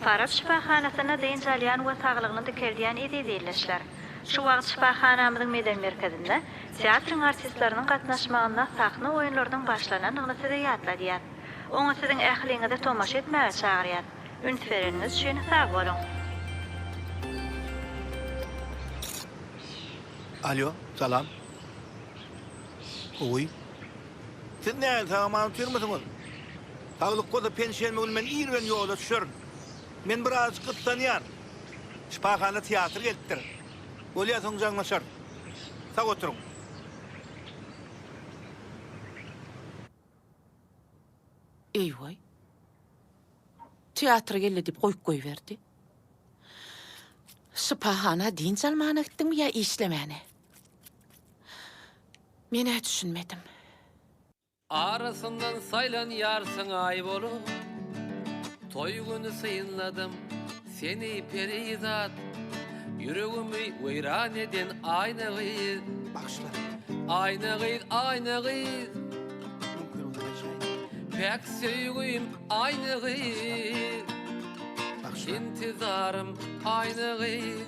Farap şypahanasynda dynç alýan we saglygyny dikeldýän eziz ildeşler! Şu wagt şypahanamyzyň medeni merkezinde teatryň artistleriniň gatnaşmagynda sahna oýunlarynyň başlanandygyny size ýatladýas. Oňa siziň ähliňizi tomaşa etmäge çagyrýas. Üns bereniňiz üçin sag boluň! Alýo, salam. Gowy. Siz nähili sag-aman otyrmysyňyz? Saglyk bolsa penşenbe güni men ir bilen ýola düşerin. Men birazajyk gyssanýan. Şypahana teatr gelipdir. Bolýa soň jaňlaşarys. Sag oturyň. Eý-waý. Teatra geldi diýip goýup goýberdi. Şypahana dynç almana gitdiňmi ýa işlemäne? Men-ä düşünmedim. Arasyndan saýlanýarsyň aý bolup, Toý güni synladym seni perizat, Ýüregimi weýran eden Aýna gyz. Bagyşla. Aýna gyz, Aýna gyz. Mümkin bolsa geçäýiň. Päk söýgim Aýna gyz. Bagyşla. Intizarym Aýna gyz.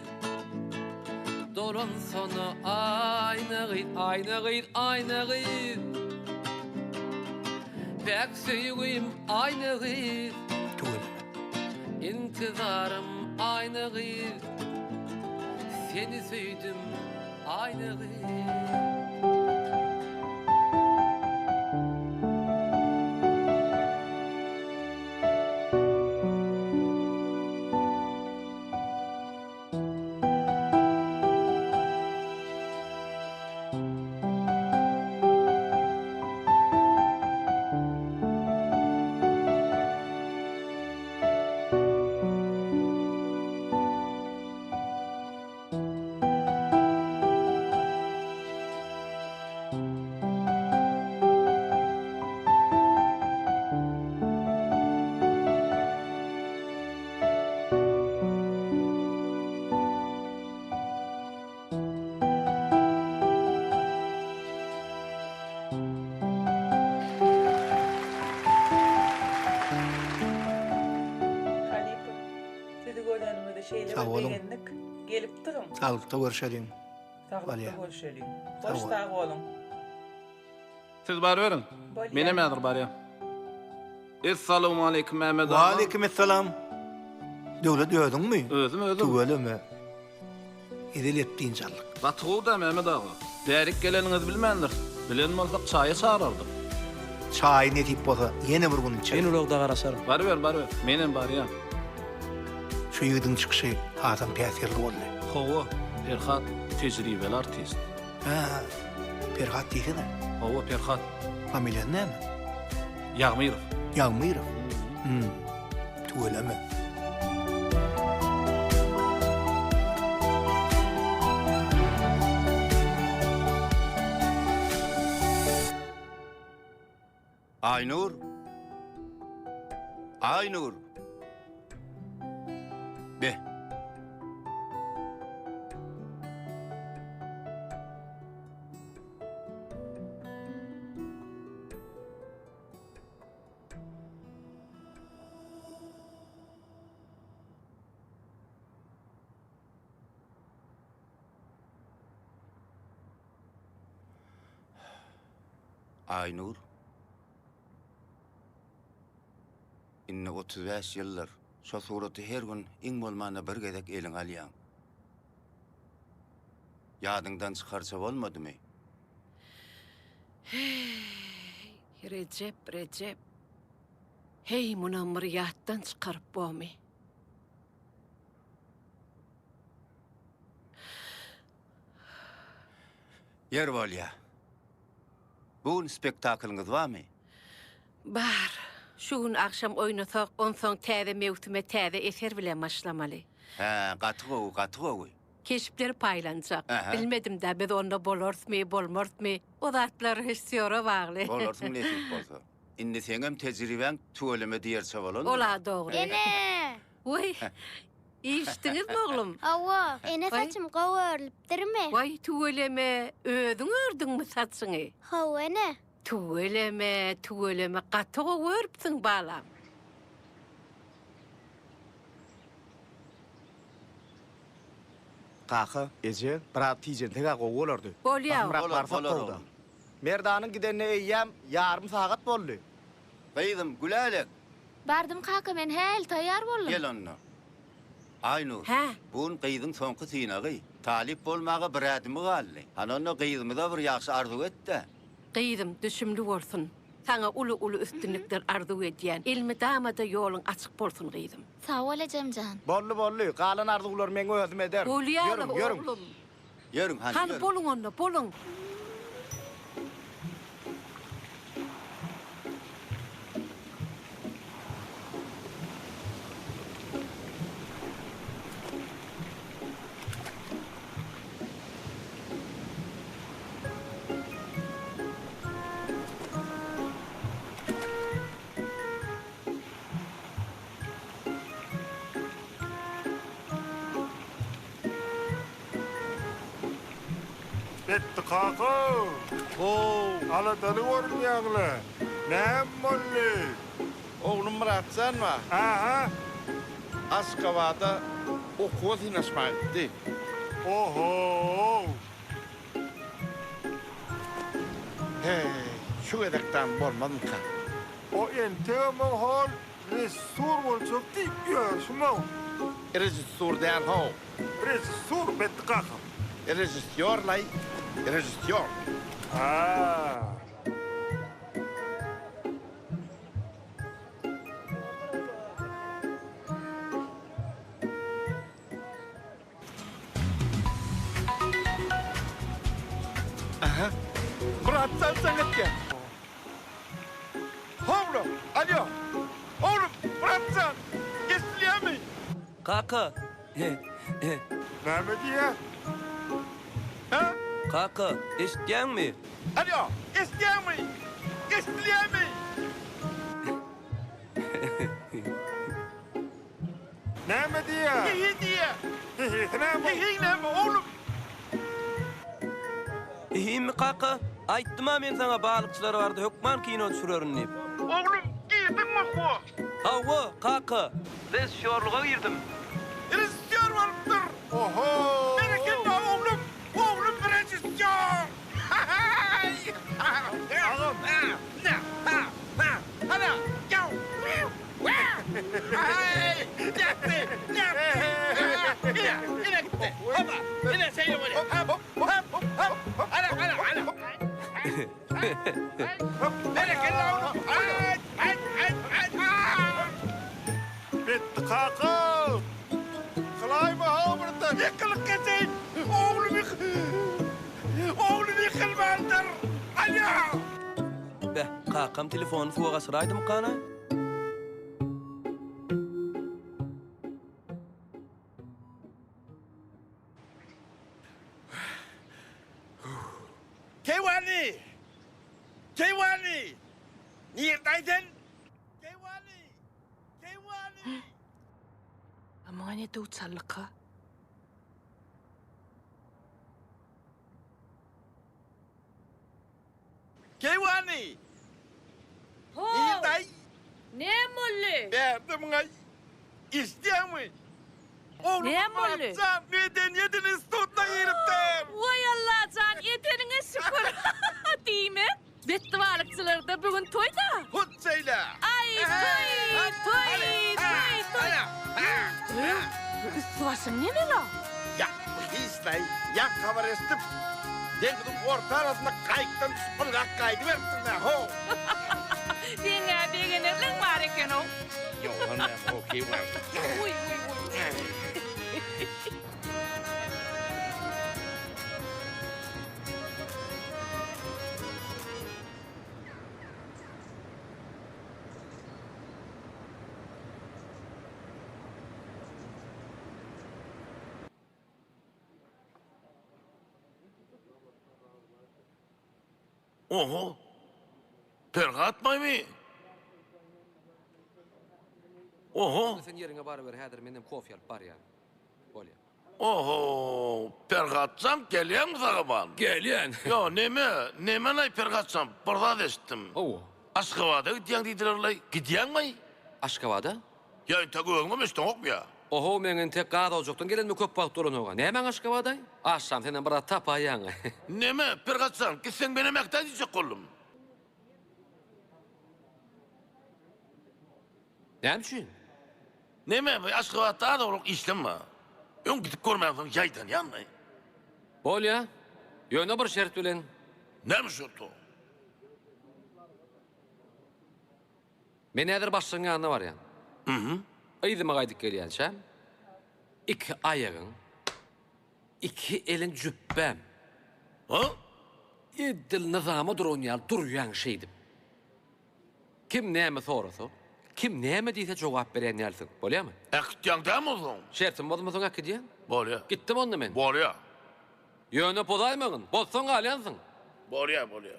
Dolansana Aýna gyz, Aýna gyz, Aýna gyz. Päk söýgim Aýna gyz. Tüweleme. Intizarym Aýna gyz. Seni söýdüm Aýna gyz. Halypa, sizi görenimize şeýle Sag bir boluň. begendik. Gelip duruň. Saglykda görşeliň. Saglykda Bolýa. görşeliň. Sag Hoş bol. sag boluň. Siz baryberiň. Bolýa. Menem häzir barýan. Essalawmaleýkim Mehmet aga. Waleýkim essalam. Döwlet özüňmi? Özüm özüm. Tüweleme. Hezil edip dynç aldyk. Gaty gowy-da Mehmet aga. Bärik geleniňizi bilmändiris. Bilen bolsak çaýa çagyrardyk. Çaýy nesip bolsa ýene bir gün içeris. Men ulagda garaşaryn. Baryber baryber. Menem barýan. Şu ýigidiň çykyşy hasam täsirli boldy. Hawa, Perhat tejribeli artist. Hä, Perhat diýsene. Hawa, Perhat. Familiýasy näme? Ýagmyrow. Ýagmyrow? Hum. Tüweleme. Aýnur! Aýnur! Be! Aýnur. Indi 35 ýyldyr. Şo suraty her gün iň bolmanda bir gezek eliňe alýaň. Ýadyňdan çykarça bolmadymy? Heý, Rejep, Rejep. Heý, munam bir ýatdan çykaryp bomy? Ýer bolýa. Bu gün spektaklyňyz barmy? Bar. Şu gün agşam oýnasak, onsoň täze möwsüme täze eser bilen başlamaly. Hä, gaty gowy, gaty gowy. Keşpler paýlanjak. Ähä. Bilmedim-dä, biz onda bolarysmy, bolmarysmy? O zatlar režissýora bagly. Bolarsyň nesip bolsa. Indi seňem tejribäň tüweleme diýerçe bolandyr. Ol-a dogry. Ene! Waý, iýişdiňizmi oglum? Hawa, ene Waý. saçym gowy örülipdirmi? Waý, tüweleme, özüň ördüňmi saçyňy? Hawa, ene. Tüweleme, tüweleme, gaty gowy örüpsiň, balam. Kaka, eje, biraz tijenseg-ä gowy bolardy. Bolýa. Basymrak Bolar, barsak bolar gowy-da. oglum. Merdanyň gidenine eýýäm ýarym sagat boldy. Gyzym, Gülälek! Bardym kaka men häli taýýar boldum. Gel onda. Aýnur, Hä? bu gün gyzyň soňky synagy. Talyp bolmaga bir ädimi galdy. Hany onda gyzymyza bir ýagşy arzuw et-dä. Gyzym, düşümli bolsun. Saňa uly-uly üstünlikler arzuw edýän. Elmydama-da ýoluň açyk bolsun gyzym. Sag bol ejemjan. Boldy, boldy. Galan arzuwlary meň özüm ederin. Bolýa-la, Ýörüň, ýörüň. oglum. Ýörüň, hany, Hany, ýörüň. boluň onda, boluň. Betdi kaka! How, aladaly görünýäň-le. Näme boldy? Oglum Myratjan bar. Aha. Aşgabada okuwa synaşmaga gitdi. Oho! Heý, şu gezekdäm bolmazmyka? O entegem hol režissur boljak diýip ýörşüm-ow. Režissur däl-how. Režissur Betdi kaka. Režissýor-laý, režissýor. Ha. Aha. Myratjan jaň etýär. Howla, alýo. Oglum, Myratjan, eşidilýärmi? Kaka. Näme diýýä? Hä? Kaka, eşitýäňmi? Alýo, eşidýäňmi? Eşidilýärmi? Näme diýýä? Hihi diýýä. Hihisi näme? Hihiň näme, oglum? Hihimi kaka? Aýtdym-a men saňa balykçylar barada hökman kino düşürerin diýip. Oglum, girdiňmi okuwa? Hawa, kaka. Režissýorlyga girdim. Režissýor bolupdyr. Oho! Berekella, oglum! Oglum režissýor! Hahaý! Agam! Betdi kaka! Kylaýma how birden! Ýykylyp geçeýin! Oglum ýyk... Oglum ýykylmandyr! Alýo! Beh, kakam telefonyny suwa gaçyraýdymykana? Keýwany! Keýwany! Nirdaý sen? Keýwany! Keýwany! Muňa ne döwçallyka? Keýwany! How! Nirdaý? Näme boldy? Bärde muňa eşidýäňmi? Oglum Näme boldy? Myratjan medeniýet institutyna giripdir. Waý Allajan, eteniňe şükür. Diýmek, Betdi balykçylarda bu gün toý-da? Hut şeýle. Aý, toý, toý, toý, toý. Gyz, bu üsti-başyň neme-la? Ýa, bu hiç-laý. Ýa habar eşidip, deňziň orta arasynda gaýykdan düşüp ylgap gaýdyberipsiň-dä, how. Seň-ä begenerligiň bar eken-ow. Ýok, näme, okey, bar. Uý, uý, uý. Oho! Perhat baýmy? Oho! Sen ýeriňe baryber häzir menem kofe alyp barýan. Bolýa. Oho! Perhatjan gelýäňmi sagaman? Gelýän. Ýo neme, nemelaý Perhatjan bir zat eşitdim. Hawa. Aşgabada gidýäň diýdilerlaý. Gidýäňmaý? Aşgabada? Ýa entek özüňem eşdeňokmy ýa? Ohow meň entek gaz ojakdan gelenime köp wagt bolanoga. Nämäň Aşgabadaý? Aşşam senem bir zat tapaýaň. Neme, Perhat jan, gitseň menem äkdäý diýjek boldum. Näme üçin? Neme, bu Aşgabatda az-owlak işlem bar. Öň gidip görmänsoň ýaýdanýan-laý. Bolýa. Ýöne bir şert bilen. Näme şert o? Men häzir başlygyň ýanyna barýan. Yzyma gaýdyp gelýänçäm, iki aýagyň, iki eliň jüpbäm. Ha? Edil nyzama duran ýaly durýaň şeýdip. Kim näme sorasa, kim näme diýse jogap berýän dälsiň. Bolýamy? Äkitýäň dämi onsoň? Şertimi bozmasaň äkidýän. Bolýa. Gitdim onda men. Bolýa. Ýöne pozaýmagyn. Bozsaň galýansyň. Bolýa, bolýa.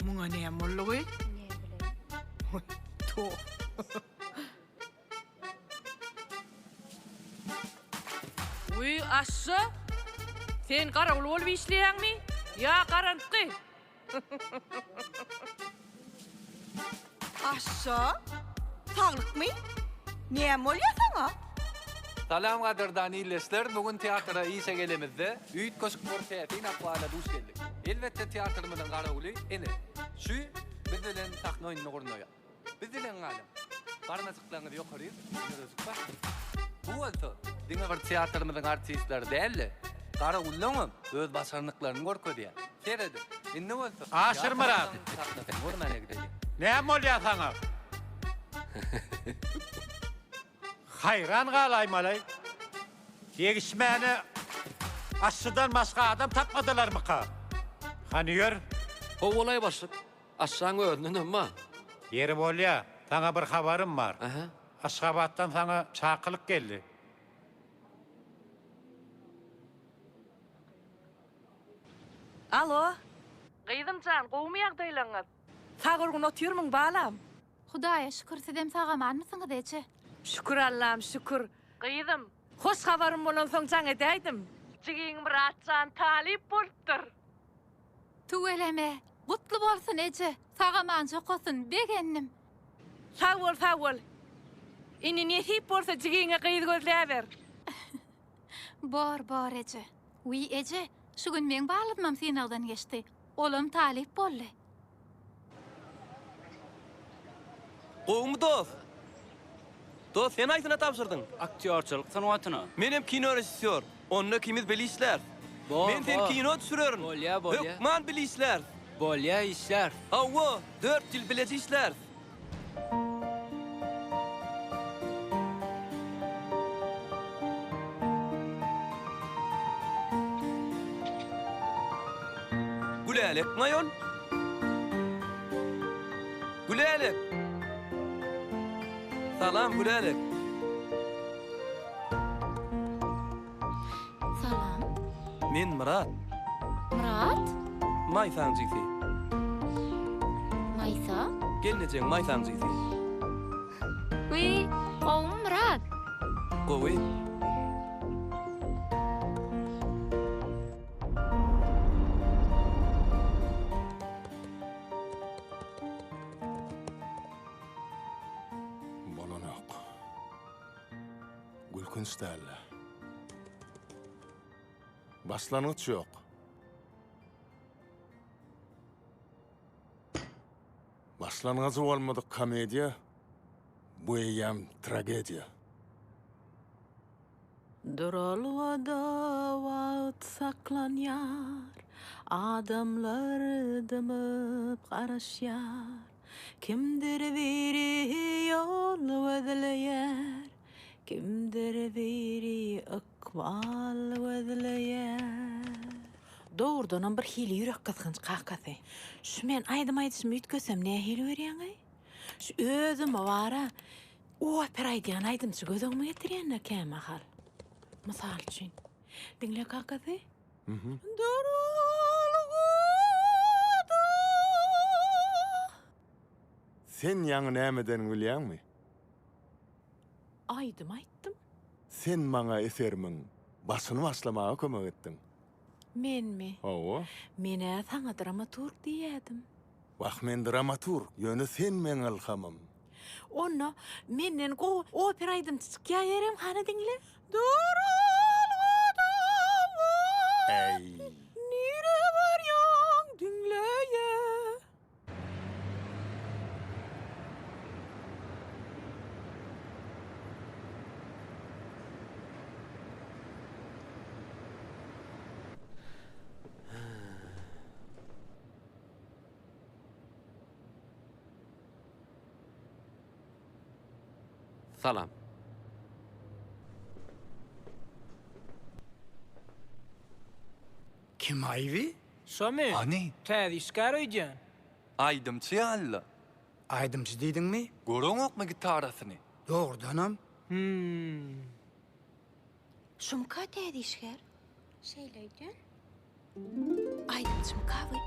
Muňa näme boldugy? To. Wiý, Aşşy! Sen garawul bolup işleýäňmi ýa garantgy? Aşşy, saglykmy? Näme bolýa saňa? Salam gadyrdan ildeşler, bu gün teatra işe gelemizde üýtgeşik bir täsin ahwala duş geldik. Elbetde teatrymyzyň garawuly ene, şu biz bilen sahna oýnuny gurnaýar. Biz bilen galyň. Barmajyklaryňyzy ýokaryk, ýürejik basyň. Bu bolsa diňe bir teatrymyzyň artistleri däl-de, garawullaňam öz başarnyklaryny görkezýär. Serediň, indi bolsa Aşyrmyrat! teatrymyzyň sahnasyny görmäne gideliň. Näme bolýar saňa? Haýran galaýmaly. Degişmäne Aşşydan başga adam tapmadylarmyka? Hany ýör. Howwalaý başlyk. Aşşaň özündenem bar. Ýeri bolýa, saňa bir habarym bar. Aşgabatdan saňa çakylyk geldi. Alo. Gyzym jan, gowumy ýagdaýlaryňyz? Sag-gurgun otyrmyň, balam? Hudaýa şükür, sizem sag-amanmysyňyz, eje? Şükür Allam, şükür. Gyzym, hoş habarym bolansoň jaň edäýdim. Jigiň Myrat jan talyp bolupdyr. Tüweleme, gutly bolsun eje, sag-aman okasyn, begendim. Sag bol, sag bol. Indi nesip bolsa jigiňe gyz gözläber. Bor, bor eje. Wiý eje, şu gün meň balymam synagdan geçdi. Olam talyp boldy. Gowumy dos? Dos sen haýsyna tabşyrdyň? Aktýorçylyk sungatyna. Menem kino režissýor. Onda ikimiz bile işläris. Bor, Men seni bor. kino düşürerin. Bolýa, bolýa. Hökman bile işläris. Bolýa, işläris. Hawa, dört ýyl bileje işläris. Gülälekmi aýol? Gülälek! Salam, Gülälek! Salam. Men Myrat. Myrat? Maýsaň jigsi. Maýsa? Gelnejeň Maýsaň jigsi. Wiý, gowumy Myrat? Gowy. Bolanok. Gülkünç däldi. Başlangyç ýok. Başlangyjy bolmadyk komediýa bu eýýäm tragediýa. Duralgada wagt saklanýar, Adamlar dymyp garaşýar. Kimdir biri ýol gözleýär, Kimdir biri ykbal gözleýär. Dogrudanam bir hili ýürek gysgynç kakasy. Şu men aýdym aýdyşymy üýtgetsem nähili görýäňaý? Şu özümi bara Opera aýdýan aýdymçy göz öňüme getirýän-dä kämahal. Mysal üçin. Diňle kakasy. Duralgada. Sen ýaňy näme edeniňi bilýäňmi? Aýdym aýtdym. Sen maňa eserimiň başyny başlamaga kömek etdiň. Menmi? Hawa. Men-ä saňa dramaturg diýýädim. Wah, men dramaturg, ýöne sen meň ylhamym. Onda menden gowy opera aýdymçy çykýar ýerem, hany diňle. Duralgada wagt. Äý. Nirä barýaň, diňleýä. Salam. Kim aýby? Şomy? Hany? Täze işgär öýdýän. Aýdymçy ýaly-la. Aýdymçy diýdiňmi? Göreňokmy gitarasyny? Dogrudanam. Hümm. Şumka täze işgär? Şeýle öýdýän. Aýdymçymyka bu?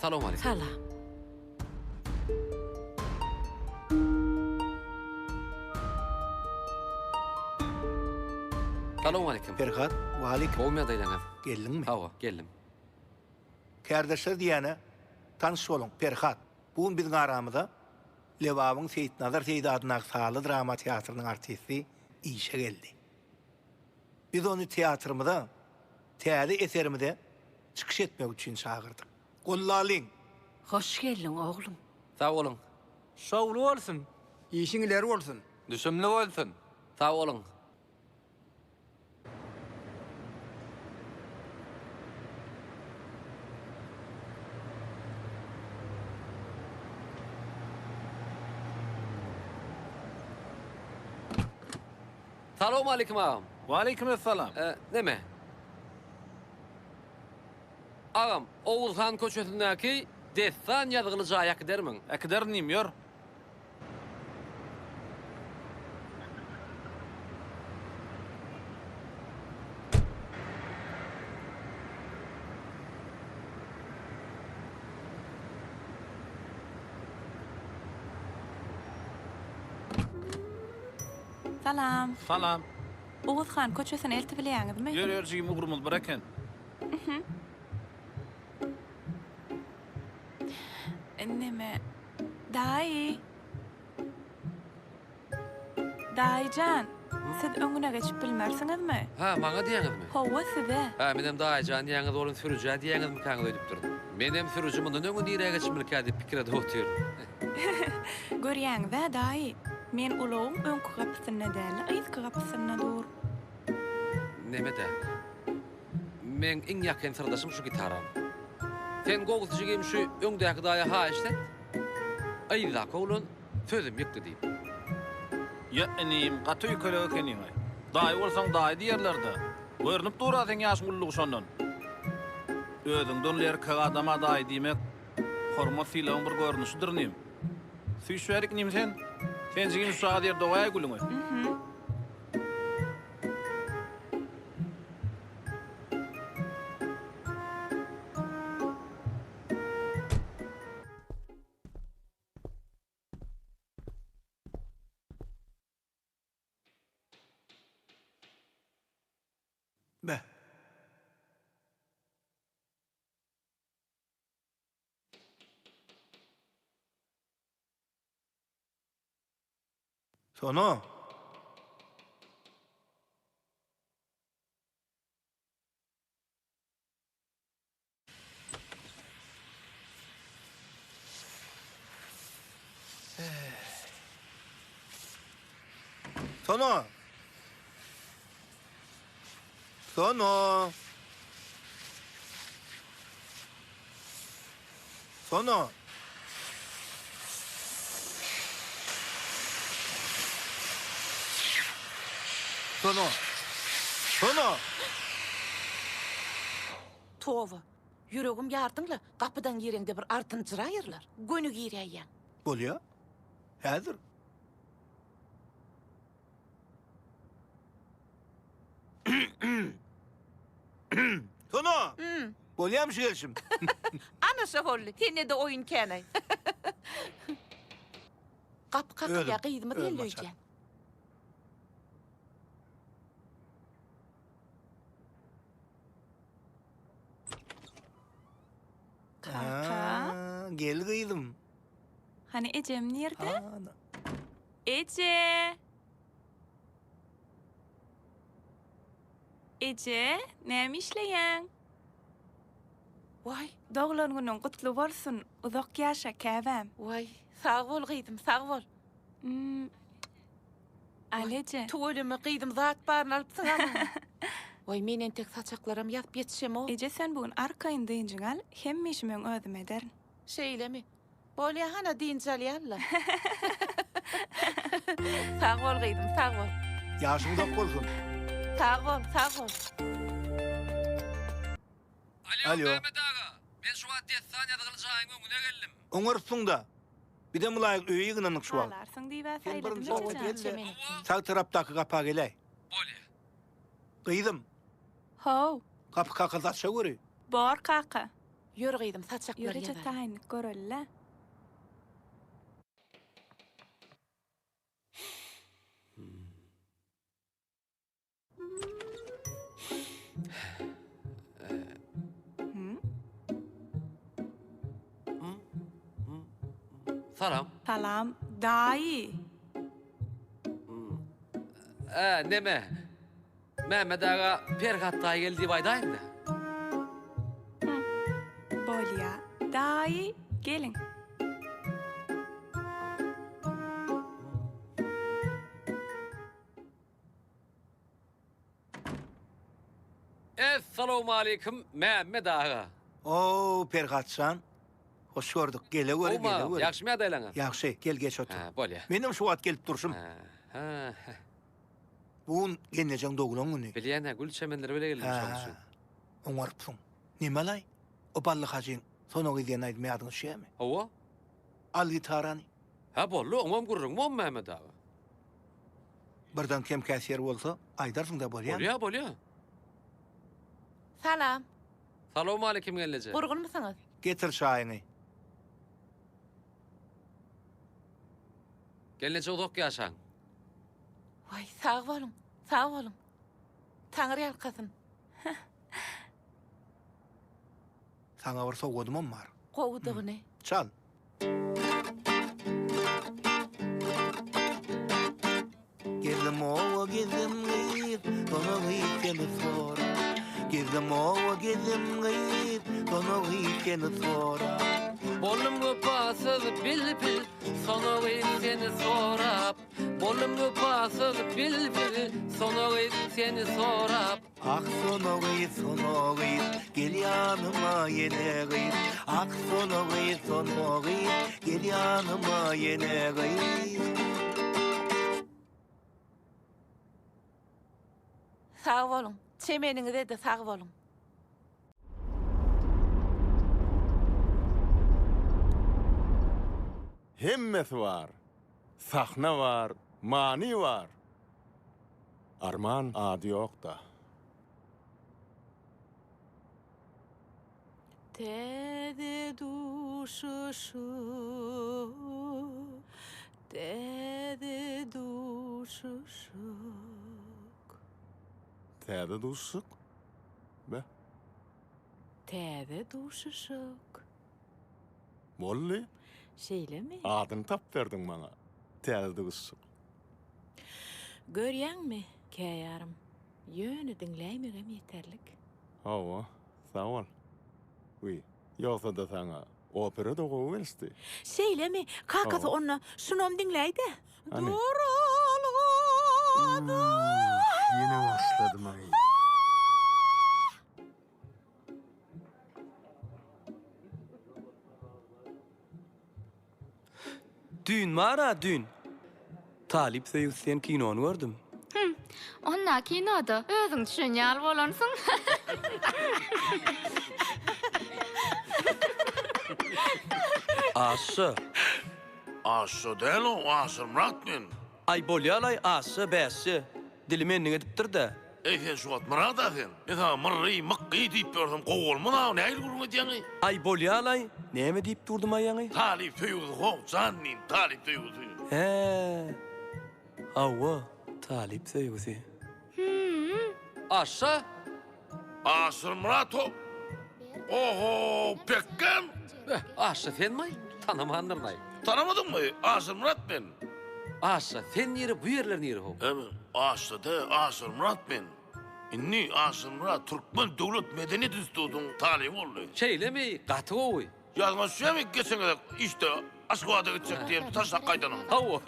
Salowmaleýkim. Salam. Salowmaleýkim. Perhat, waleýkim. Gowumy ýagdaýlaryňyz? Geldiňmi? Hawa, geldim. Kärdeşler diýýäne tanyş boluň, Perhat. Bu gün biziň aramyza Lebabyň Seýitnazar Seýdi adyndaky sazly drama teatrynyň artisti işe geldi. Biz ony teatrymyza täze eserimize çykyş etmek üçin çagyrdyk. Gollalyň! Hoş geldiň, oglum. Sag boluň. Şowly bolsun! Işiň ileri bolsun! Düşümli bolsun! Sag boluň. Salowmaleýkim agam. Waleýkim essalam. Neme? Agam, Oguzhan köçesindäki Dessan ýazgyly jaýa äkidermiň? Äkiderin inim, ýör. Salam. Salam. Oguz han köçesine eltip bilýäňizmi? Ýör ýör jigim ugrumyz bir eken. Mhm. Neme? Daýy. Daýyjan, siz öňüne geçip bilmersiňizmi? Hä, maňa diýýäňizmi? Hawa, size. Hä, menem daýyjan diýýäňiz bolun sürüjä diýýäňizmikaňyz öýdüpdirin. Menem sürüji mundan öňe nirä geçmelikä diýip pikir edip otyryn. Görýäňiz-ä, daýy, men ulagyň öňki gapysynda däl-de, yzky gapysynda dur. Neme-dä. Meň iň ýakyn syrdaşym şu gitaram. Sen gowusy jigim şu öňdäki daýa haýyşt et. Yzdaky oglan sözüm ýykdy diýip. Ýa inim, gaty öýkelek ekeniň-aý. Daýy bolsaň daýy diýerler-dä. Görnüp dur-a seň ýaşyň uludygy şondan. Özüňden uly erkek adama daýy diýmek hormat-sylagyň bir görnüşidir inim. Süýş bärik inim sen. Sen jigim şujagaz ýerde goýaý gülüňi. Beh. Sona. Sona. Sona. Sona. Sona. Sona. Toba. Ýüregim ýardyň-la, gapydan gireňde bir artynjyraýyrlar. Göni giräýýäň. Bolýa. Häzir. Sona! Bolýamy şu gelşim? Ana şo boldy. Sende-de oýun kän-aý. Gapy kakylýar, gyzymyz geldi öýdýän. Kaka. Gel gyzym. Hany ejem nirde? Eje! Eje, näme işleýäň? Waý. Doglan günüň gutly bolsun, uzak ýaşa, käbäm. Waý, sag bol gyzym, sag bol. Al eje. Tüweleme gyzym zat baryny alypsyň-a maňa. Waý, men entek saçaklaram ýazyp ýetişemok. Eje sen bu gün arkaýyn dynjyňy al, hemme işi meň özüm ederin. Şeýlemi? Bolýa hana dynç alýan-la. Sag bol gyzym, sag bol. Ýaşyň uzak bolsun. Sag bol, sag bol. Alýo. Mehmet aga, men şu wagt dessan ýazgyly jaýyň öňüne geldim. Oňarypsyň-da. Bizem ylaýyk öýe ýygnandyk şu wagt. Galarsyň diýib-ä Sen saýladym birinji eje gapa jan. gel-de, sag tarapdaky gapa geläý. Bolýa. Gyzym. How. Gapy kakylsa açaweri. Bor kaka. Ýör gyzym, saçaklary Ýör eje ýazaly. taýynlyk göreli-le. Salam. Salam, daýy. Ä, neme? Mämmet aga Perhat daýy geldi diýip aýdaýyň-da. Bolýa, daýy, geliň. Essalawmaleýkim, Mämmet aga. O, Perhat jan. Hoş gördük. Geleweri, Gowmy agam, geleweri. ýagşymy ýagdaýlaňyz? Ýagşy, gel geç otur. Hä, bolýa. Menem şu wagt gelip durşum. Hä. Bu gün gelnejeň doglan güni. Bilýän-ä, gül çemenleri bile geldim şoň üçin. Hä, oňarypsyň. Neme-laý, o Bally hajyň Sona gyz diýen aýdymy ýadyňa düşýärmi? Hawa. Al gitarany. Hä, boldy, oňam gürrüň bom, Mämmet aga. Birden kem-käs ýeri bolsa, aýdarsyň-da, bolýamy? Bolýa, bolýa. Salam. Salowmaleýkim gelneje. Gurgunmysyňyz? Getir çaýyňy. Gelneje uzak ýaşaň. Waý, sag boluň, sag boluň. Taňry ýalkasyn. Saňa bir sowgadymam bar. Gowudygyny. Çal. Gezdim oba gezdim gyz, sona gyz seni sora. Gezdim oba gezdim gyz, sona gyz seni sora. Boldum wepasyz bilbil, sona gyz seni sorap. Boldum wepasyz bilbil, sona gyz seni sorap. Ah sona gyz, sona gyz, gel ýanyma ýene gyz. Ah sona gyz, sona gyz, gel ýanyma ýene gyz. Sag boluň, çemeniňize-de sag boluň. Hemmesi bar. Sahna bar, many bar. Arman ady ýokda. Täze duşuşyk, täze duşuşyk. Täze duşuşyk? Be. Täze duşuşyk. Boldy. Şeýlemi? Adyny tapyp berdiň maňa. Täze duşuşyk. Görýäňmi, käýarym, ýöne diňläýmegem ýeterlik. Hawa, sag bol. Wiý, ýogsa-da saňa opera-da gowy gelişdi. Şeýlemi? Kakasy Hawa. onda şunam diňläý-dä. Hany? Duralgada. Ýene başladym-aý. Düýn bar-a, düýn. Talyp söýgüsi diýen kinony gördüm. Hüm, onda kinoda özüň düşen ýaly bolansyň. Aşşa. Aşşa däl-ow, Aşyrmyrat men. Aý bolýa-laý, Aşşa, bäşşe. Dilim endik edipdir-dä. Eý sen şu wagt Myrat-a sen. Men saňa Myrry, Mykgy diýip ýörsem gowy bolmaz-a, nähili gürrüň edýäň-eý? Aý bolýa-laý, näme diýip durdum-aý ýaňy? Talyp söýgüsi how, jan inim, talyp söýgüsi. Hä, hawa, talyp söýgüsi. Hümm. Aşa! Aşyrmyrat-ow! Oho, pekgem! Beh, Aşa senmi-aý? Tanamandyryn-aý. Tanamadyňmy? Aşyrmyrat men. Aşa, sen nire, bu ýerler nire how? Em, Aşa de, Aşyrmyrat men. Indi Aşyrmyrat Türkmen döwlet medeniýet institutynyň talyby boldy. Şeýlemi? Gaty gowy. Ýadyňa düşýärmi, geçen gezek işde Aşgabada gitjek diýen taşlap gaýdanyň? Hawa,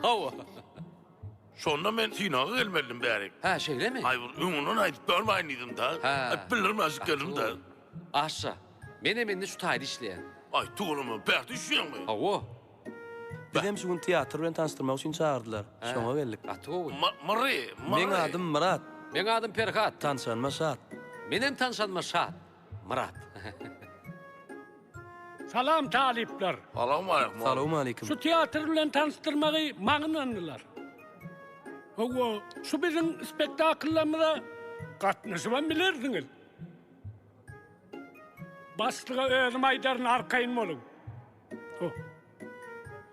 hawa. Şonda men synaga gelmelidim bärik. Hä, şeýlemi? Aý, bir öňünden aýdyp bermäýin diýdim-dä. Hä. Aýdyp bildirmäjik geldim-dä. Aşa, menem indi şu taýda işleýän. Aý, tüweleme, bärde işleýäňmi? Hawa. Bizem şu gün teatr bilen tanyşdyrmak üçin çagyrdylar. Şoňa geldik. Gaty gowy. Myrry, Myrry. Meň adym Myrat. Meň adym Perhat. Tanşanyma şat. Menem tanşanyma şat. Myrat. Salam talyplar. Salowmaleýkim. Salowmaleýkim. Şu teatr bilen tanyşdyrmagy maňa ynandylar. Hawa, şu biziň spektakllarymyza gatnaşybam bilersiňiz. Başlyga özüm aýdaryn arkaýyn boluň.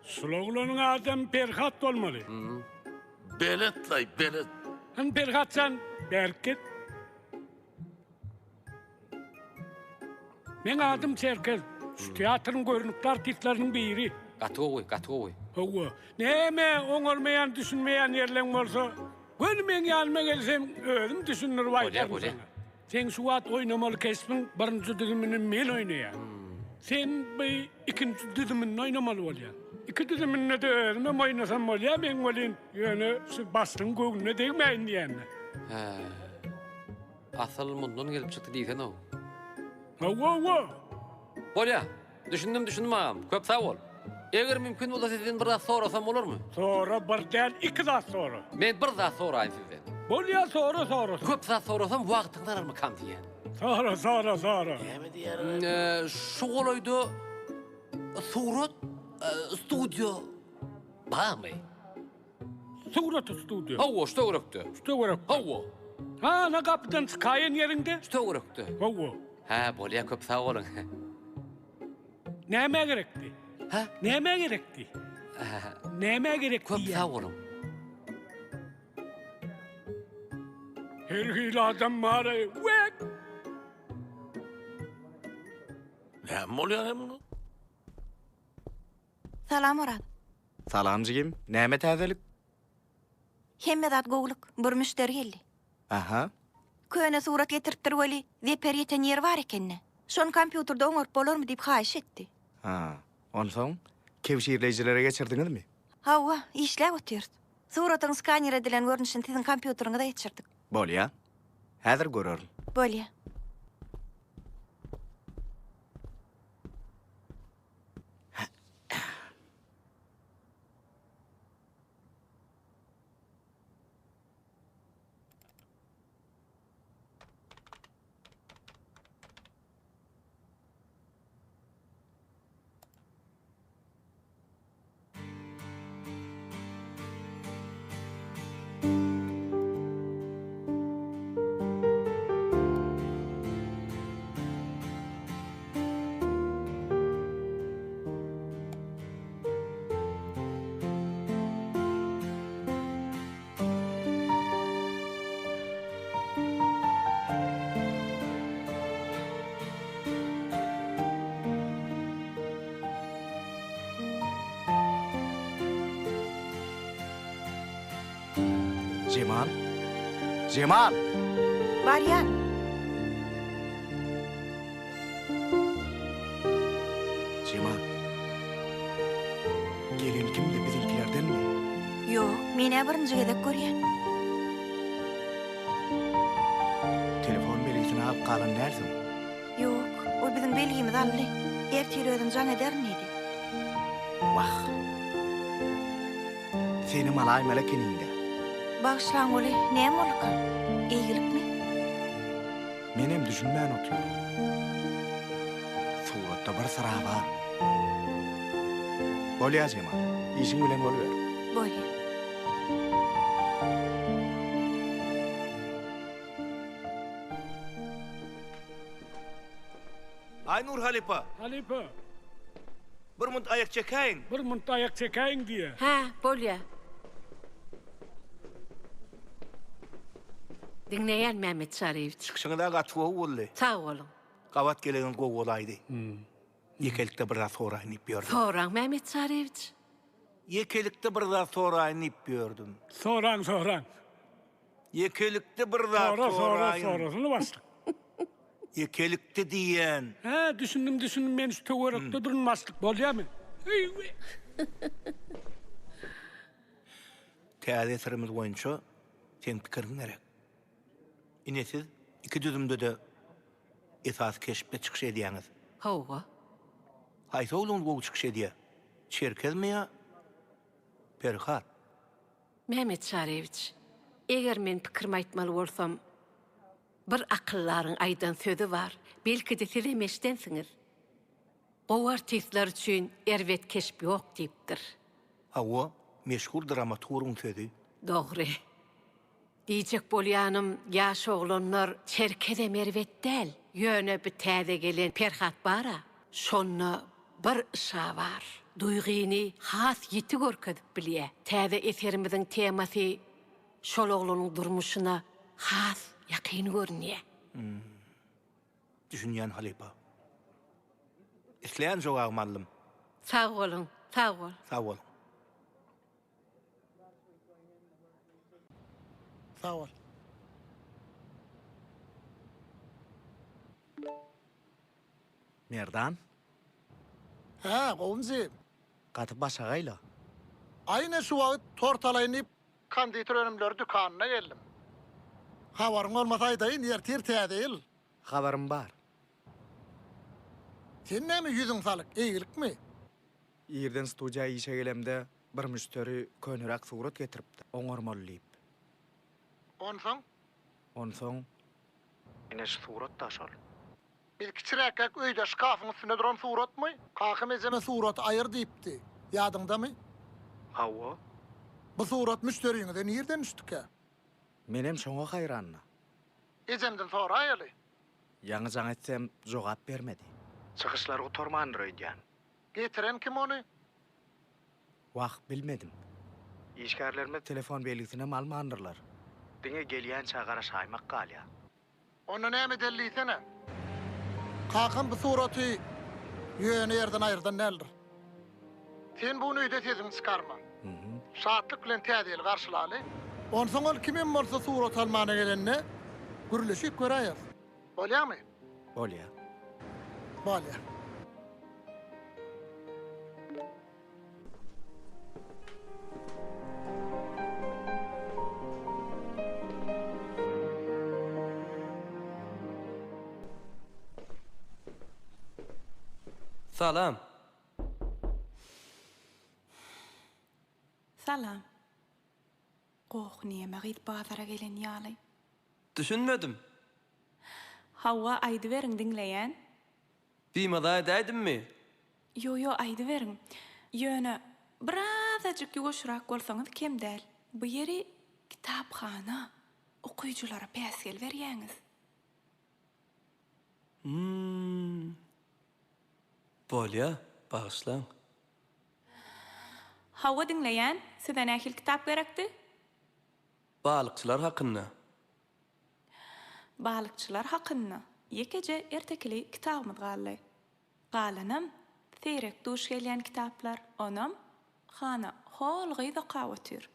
Şul oglanyň adam Perhat bolmaly. Belet-laý, belet. Hany Perhat jan, bärik gel. Meň adym Çerkez. Şu teatryň görnükli artistleriniň biri. Gaty gowy, gaty gowy. Hawa. Näme oňarmaýan, düşünmeýän ýerleň bolsa, göni meň ýanyma gelseň, özüm düşündirip aýdaryn Bolýa, bolýa. saňa. Seň şu wagt oýnamaly keşbiň birinji düzümini men oýnaýan. Sen bu ikinji düzüminde oýnamaly bolýaň. Iki düzüminde-de özümem oýnasam bolýar meň welin, ýöne şu başlygyň göwnüne degmäýin diýýän-de. Hä. Asyl mundan gelip çykdy diýsene-ow. Hawa-wa. Bolýa. Düşündim, düşündim agam. Köp sag bol. Eger mümkin bolsa sizden bir zat sorasam bolarmy? Sora, bir däl, iki zat sora. Men bir zat soraýyn sizden. Bolýa, sora, sorasa. Köp zat sorasam wagtyňyzy alarmykam diýýän. Sora, sora, sora. Näme diýýär? Şu golaýda surat studiýa barmy? Surat studiýa. Hawa, şu töwerekde. Şu töwerekde. Hawa. Ha, ana gapydan çykaýan ýeriňde. Şu töwerekde. Hawa. Hä, bolýa, köp sag boluň. Nämä gerekdi? Hä? Nämä gerekdi? Nämä gerekdi? Köp sag boluň. Her hili adam bar-aý. Wek! Näme bolýar hem muňa? Salam Oraz. Salam jigim, näme täzelik? Hemme zat gowulyk, bir müşderi geldi. Aha. Köne surat getiripdir weli, zeper ýeten ýeri bar ekende. Şony kompýuterde oňaryp bolarmy diýip haýyş etdi. Ha, onsoň kebşirleýjilere geçirdiňizmi? Hawa, işläp otyrys. Suratyň skaner edilen görnüşini siziň kompýuteriňize geçirdik. Bolýa. Häzir görerin. Bolýa. Jemal? Jemal! Barýan. Jemal. Gelen kimdi, biziňkilerdenmi? Ýok, men-ä birinji gezek görýän. Telefon belgisini alyp galan dälsiň? Ýok, ol biziň belgimizi aldy. Ertir özüm jaň ederin diýdi. Wah. Senem alaýmaly ekeniň-dä. Bagyşlaň weli, näme bolduka? Eýgilikmi? Menem düşünmän otyryn. Suratda bir syra bar. Bolýa Jemal, işiň bilen boluber. Bolýa. Aýnur halypa. Halypa. Bir munt aýak çekäýiň. Bir munt aýak çekäýiň diýýä. Hä, bolýa. Diňleýän Mämmet Çaryýewiç. Çykyşyňyz-a gaty gowy boldy. Sag boluň. Gabat gelegiň gowy bolaýdy. Ýekelikde bir zat soraýyn diýip ýördüm. Soraň Mämmet Çaryýewiç. Ýekelikde bir zat soraýyn diýip ýördüm. Soraň, soraň. Ýekelikde bir zat Sora, sora, soraýyn. sorasyny başlyk. Ýekelikde diýýän. Hä, düşündim, düşündim, men şu töwerekde durun başlyk, bolýamy? Eý-we. Täze eserimiz boýunça seň pikiriň gerek. Ine siz iki düzümde-de esasy keşpde çykyş edýäňiz. Hawa. Haýsy oglan gowy çykyş edýär? Çerkezmi ýa Perhat? Mehmet Çaryýewiç, eger men pikirimi aýtmaly bolsam, bir akyldaryň aýdan sözi bar, belki-de sizem eşdensiňiz. Gowy artistler üçin erbet keşp ýok diýipdir. Hawa, meşhur dramaturgyň sözi. Dogry. Diýjek bolýanym, ýaş oglanlar Çerkezem erbet däl, ýöne bi täze gelen Perhat bar-a, şonda bir yşa bar. Duýgyny has ýiti görkezip bilýä. Täze eserimiziň temasy şol oglanyň durmuşyna has ýakyn görünýä. Düşünýän halypa. Isleýän jogabymy aldym. Sag boluň, sag bol. Sag boluň. Sag bol. Merdan. Hä, gowumy jigim? Gaty başagaýla. Aý ine şu wagt tort alaýyn diýip konditer önümleri dükanyna geldim. Habaryň bolmasa aýdaýyn, ertir täze ýyl. Habarym bar. Sen näme ýüzüň salyk, eýgilikmi? Irden studiýa işe gelemde bir müşderi köneräk surat getiripdir, oňarmaly diýip. Onsoň? Onsoň, ine şu surat-da şol. Biz kiçiräkkäk öýde şkafyň üstünde duran suratmy? Kakam ejeme suraty aýyr diýipdi. Ýadyňdamy? Hawa. Bu surat müşderiňize nirden düşdükä? Menem şoňa haýranna. Ejemden soraýaly. Ýaňy jaň etsem jogap bermedi. Çykyşlary gutarmandyr öýdýän. Getiren kim ony? Wah, bilmedim. Işgärlerimiz telefon belgisinem almandyrlar. Diňe gelýänçä garaşaýmak galýar. Onda näme edeli diýsene. Kakam bu suraty ýöne ýerden aýyrdan däldir. Sen bu gün öýde sesiňi çykarma. Şatlyk bilen Täze ýyly garşylaly. Onsoň ol kimem bolsa surat almana gelende gürleşip göräýeris. Bolýamy? Bolýa. Bolýa. Salam. Salam. Goh neme gyz bazara gelen ýaly. Düşünmedim. Hawa aýdyberiň diňleýän. Bimaza edäýdimmi? Ýo ýo aýdyberiň. Ýöne birazajyk ýuwaşrak bolsaňyz kem däl. Bu ýeri kitaphana, okyjylara päsgel berýäňiz. Hum. Bolýa, bagyşlaň. Hawa diňleýän, size nähili kitap gerekdi? Balykçylar hakynda. Balykçylar hakynda ýekeje ertekili kitabymyz galdy. Galanam seýrek duş gelýän kitaplar, onam hana hol gyz okap otyr.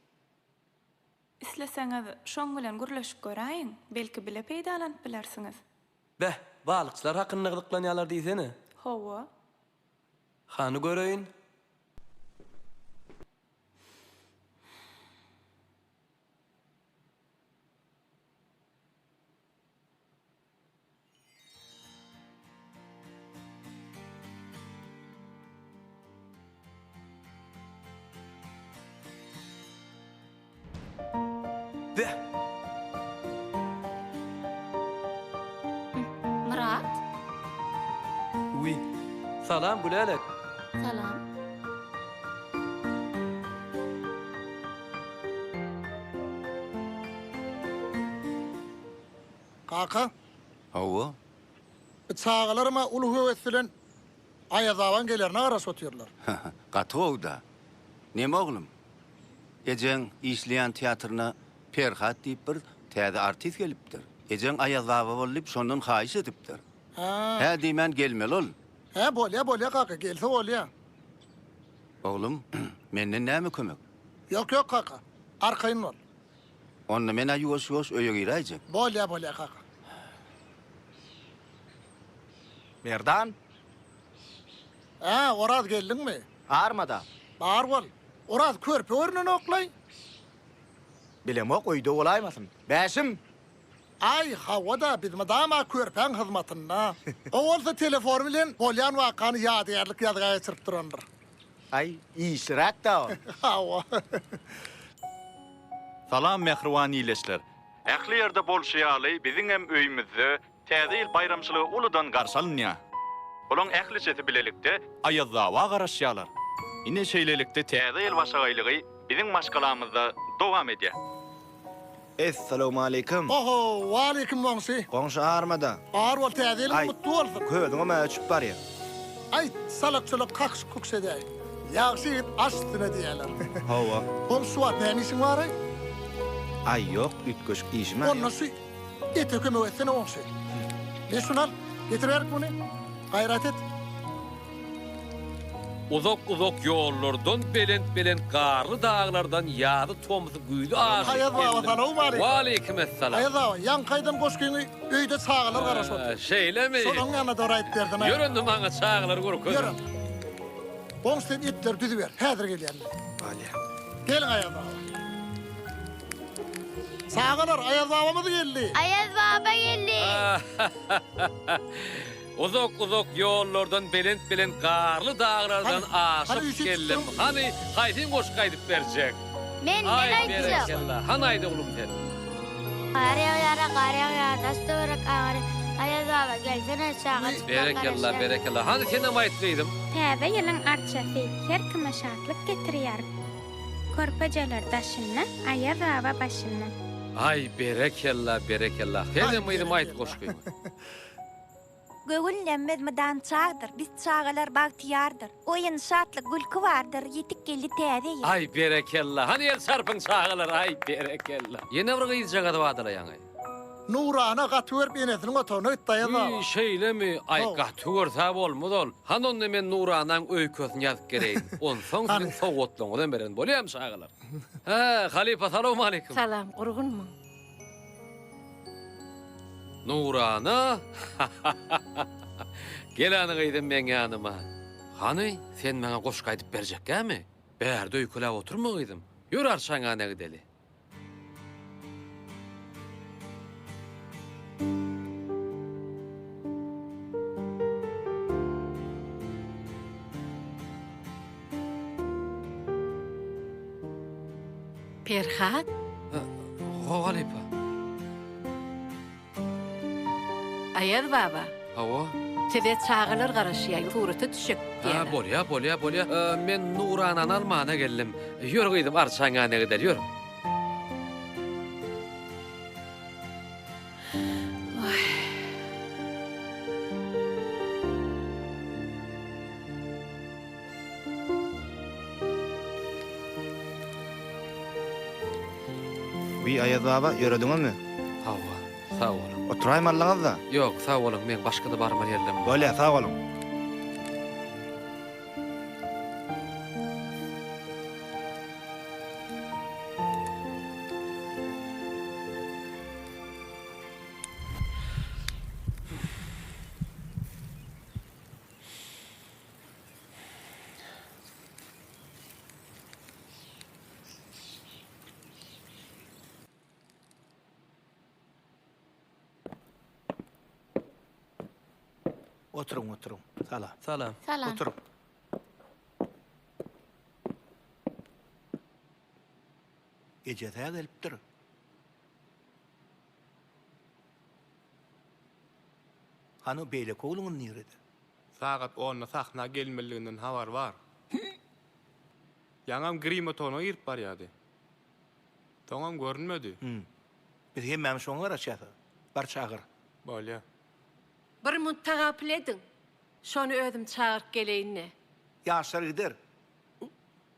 Isleseňiz şoň bilen gürleşip göräýiň, belki bile peýdalanyp bilersiňiz. Beh, balykçylar hakynda gyzyklanýarlar diýsene. Hawa. Hany göreýin. Beh! Myrat? Wiý. Salam, Gülälek. Salam. Kaka? Hawa. Bu çagalaram-a uly höwes bilen Aýaz babaň gelerine garaşyp otyrlar. Gaty gowy-da. Neme oglum? Ejeň işleýän teatryna Perhat diýip bir täze artist gelipdir. Ejeň Aýaz baba bol diýip şondan haýyş edipdir. Hä. Hä diýmän gelmeli ol. Hä bolýa bolýa kaka gelse bolýa. Oglum, menden näme kömek? Ýok ýok kaka, arkaýyn bol. Onda men-ä ýuwaş-ýuwaş öýe giräýjek. Bolýa bolýa kaka. Merdan! Hä, Oraz geldiňmi? Armada. Bar bol. Oraz körpe görnenoklaý. Bilemok öýde bolaýmasyn. Bäşim! Aý, hawa-da, biz mydama körpäň hyzmatynda. O bolsa telefon bilen bolýan wakany ýadygärlik ýazga geçirip durandyr. Aý, işliräk-dä ol. Hawa. Salam mähriban ildeşler! Ähli ýerde bolşy ýaly biziňem öýümizde Täze ýyl baýramçylygy uludan garşy alynýar. Olaň ählijesi bilelikde Aýazbaba garaşýarlar. Ine şeýlelikde Täze ýyl başagaýlygy biziň maşgalamyzda dowam edýär. Essalawmaleýkim. Oho, waleýkim goňşy. Goňşy armada. Bar bol täze ýylyň Aý, gutly bolsun. közüňem-ä öçüp barýa. Aý, salak-çulak kakyş-kukş edäý. Ýagşy ýigit aş üstüne diýýäler. Hawa. Goňşy şu wagt näme işiň bar-aý? Aý, ýok, üýtgeşik işim-ä ýok. Onda şu ete kömek etsene goňşy. Me şuny al, getir berik muny. Gaýrat et. Uzak-uzak ýollardan, belent-belent garly daglardan ýazy, tomsy, güýzi aşyp Aýaz baba geldim. salowmaleýkim. Waleýkimessalam. Aýaz baba, ýaňky aýdan goşgyňy öýde çagalar garaşyp otyr. Şeýlemi? Şolaň ýanyna dogry aýdyp berdim. Ýör onda maňa çagalary görkez. Ýör onda. Goňşy sen etleri düzüber, häzir gelýän men. Bolýa. Geliň Aýaz baba. Çagalar, Aýaz babamyz geldi. Aýaz baba geldi. Uzak-uzak ýollardan, belent-belent garly daglardan aşyp geldim. Hany, haýsyň goşgy aýdyp berjek? Men, men Aý, aýtjak. berekella. Hany aýt oglum sen. Gar ýagýara, gar ýagýar, daş-töwerek agarýar. Aýaz baba, gelsene, çagajyklar Berekella, garaşýar. berekella. Hany senem aýt gyzym. Täze ýylyň arçasy her kime şatlyk getirýär. Körpejeler daşynda, Aýaz baba başynda. Aý, berekella, berekella. Senem gyzym aýt goşgyňy. Göwün lemmez mydam çagdyr, Biz çagalar bagtyýardyr. Oýun, şatlyk, gülki bardyr, Ýetip geldi täze ýyl. Aý berekella. Hany el çarpyň çagalar aý berekella. Ýene bir gyzjagazy wadalaýaňaý. Nurana gaty görüp enesiniň otagyna gitdi Aýaz baba. Wiý şeýlemi aý Hawa. gaty görse bolmaz ol. Hany onda men Nuranaň öýkesini ýazyp geleýin. Onsoň siziň sowgatlaryňyzam beren bolýamy çagalar. Hä halypa salowmaleýkim. Salam gurgunmyň. Nurana! Gel hany gyzym meň ýanyma. Hany, sen maňa goşgy aýdyp berjekkämi? Bärde öýkeläp oturma gyzym. Ýör arçaňana gideli. Perhat? Hawa, halypa. Aýaz baba. Hawa. Size çagalar garaşýar, surata düşjek diýýärler. Ha, bolýa, bolýa, bolýa. Men Nuranany almana geldim. Ýör gyzym, arçaň ýanyna gideli, ýör. Wiý, Aýaz baba, ýörediňizmi? Hawa, sag boluň. Oturaýmalyňyz-da. Ýok, sag boluň, meň başga-da barmaly ýerlerim bar. Bolýa, sag boluň. Oturyň, oturyň. Salam. Salam. Salam. Oturyň. Ejesi-hä gelipdir. Hany beýleki ogluňyz nirede? Sagat onda sahna gelmelidiginden habary bar. Ýaňam grim otagyna girip barýardy. Soňam görünmedi. Biz hemmämiz şoňa garaşýas. Bar çagyr. Bolýa. Bir munt tagapyl ediň. Şony özüm çagyryp geleýin-le. Ýaşlar gider.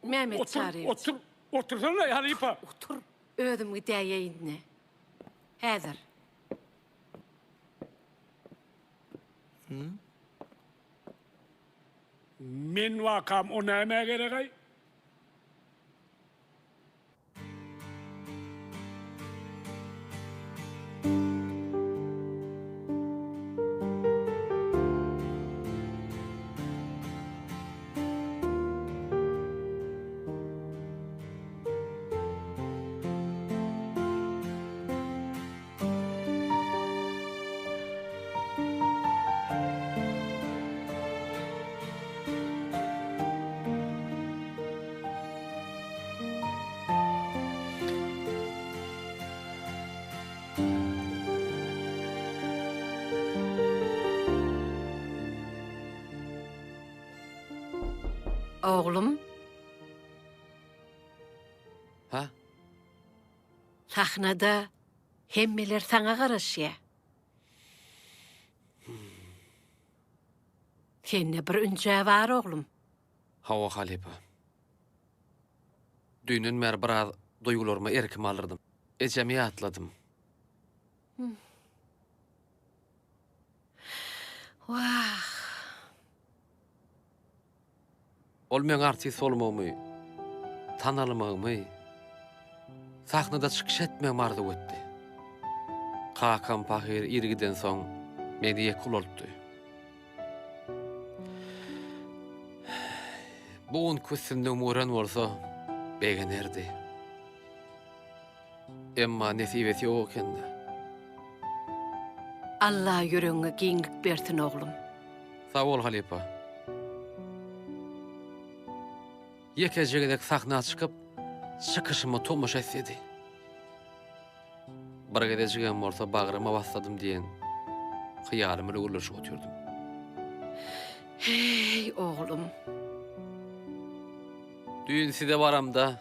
Mehmet Otur, Çaryýewiç. otur, otursana halypa. Otur, özüm gidäýeýin-le. Häzir. Men wakam o nämä gerek-aý? Oglum. Ha? Sahnada hemmeler saňa garaşýa. Sende bir ünjä bar oglum. Hawa halypa. Düýnden bäri biraz duýgularyma erkimi aldyrdym. Ejemi ýatladym. Wah. Ol meň artist bolmagymy, tanalmagymy, sahnada çykyş etmegimi arzuw etdi. Kakam pahyr ir gidensoň, meni ýeke ulaltdy. Bu günki üstünligimi gören bolsa, begenerdi. Emma nesibesi ýok eken-dä. Alla ýüregiňe giňlik bersin oglum. Sag bol halypa. Ýekeje gezek sahna çykyp, çykyşyma tomaşa etsedi. Bir gezejigem bolsa bagryma bassadym diýen hyýalym bilen gürleşip otyrdym. Heý, oglum. Düýn size baramda